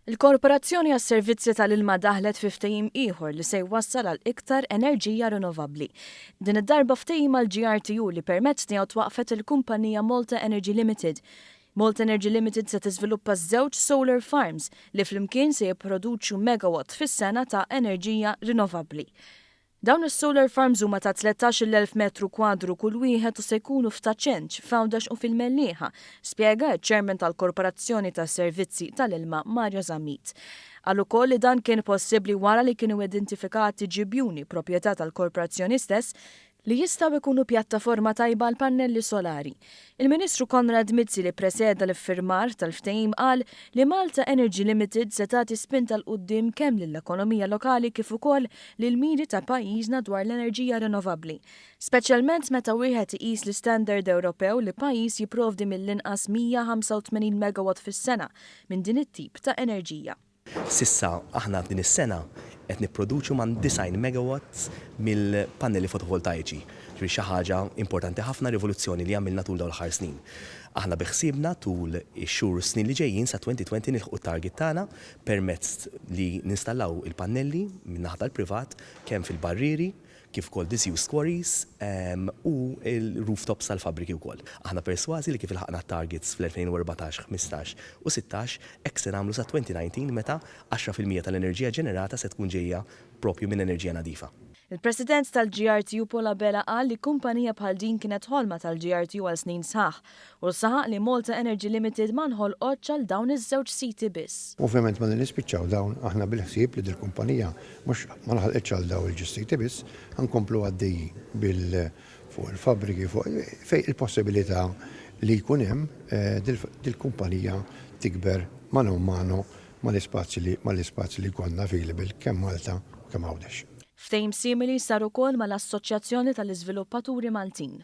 Il-Korporazzjoni għas-Servizzi tal-Ilma daħlet fi ftehim ieħor li se jwassal għal iktar enerġija rinnovabbli. Din id-darba ftehim mal-GRTU li permezz tiegħu twaqqfet il-kumpanija Malta Energy Limited. Malta Energy Limited se tiżviluppa żewġ solar farms li flimkien se jipproduċu megawatt fis-sena ta' enerġija rinnovabbli. Dawn is-solar farms huma ta' 13,000 metru kwadru kull wieħed u se jkunu f'Ta' Ċenċ, f'Għawdex u fil-Mellieħa, spjega ċ-Chairman tal-Korporazzjoni tas-Servizzi tal-Ilma Mario Zammit. Qal ukoll li dan kien possibbli wara li kienu identifikati ġibjuni proprjetà tal-korporazzjoni stess li jistgħu jkunu pjattaforma tajba għal pannelli solari. Il-Ministru Konrad Mizzi li ppreseda l-iffirmar tal-ftehim qal li Malta Energy Limited se tagħti spinta 'l quddiem kemm lill-ekonomija lokali kif ukoll lill-miri ta' pajjiżna dwar l-enerġija rinnovabbli. Speċjalment meta wieħed iqis l-istandard Ewropew li pajjiż jipprovdi mill-inqas 185 megawatt fis-sena minn din it-tip ta' enerġija. S'issa aħna f'din is-sena qed nipproduċu man 90 megawatts mill-pannelli fotovoltaiċi, ġifieri xi ħaġa importanti ħafna, rivoluzzjoni li għamilna tul dawn l-aħħar snin. Aħna bi ħsiebna tul ix-xhur u s-snin li ġejjin sa 2020 nilħqu t-target tagħna permezz li ninstallaw il-pannelli min-naħa tal-privat kemm fil-barrieri, kif ukoll disused quarries u l-rooftops tal-fabbriki wkoll. Aħna persważi li kif ilħaqna t-targets fl-2014, 15 u 16, hekk se nagħmlu sa 2019 meta 10% tal-enerġija ġenerata se tkun ġejja proprju minn enerġija nadifa. Il-President tal-GRTU Paul Abela qal li kumpanija bħal din kienet ħolma tal-GRTU għal snin sħaħ u saħaq li Malta Energy Limited ma nħolqotx għal dawn iż-żewġ siti biss. Ovvjament malli nispiċċaw dawn aħna bil-ħsieb li dil-kumpanija mhux ma nħalqitx għal dawn il-ġistiti biss, ħa nkomplu għaddejjin bil fuq il-fabbriki fuq fejn il-possibilità li jkun hemm dil-kumpanija tikber mano a mano mal-ispazji li mal-ispazji li jkollna available kemm Malta u kemm Għawdex. Ftehim simili sar ukoll mal-Assoċjazzjoni tal-Iżviluppaturi Maltin.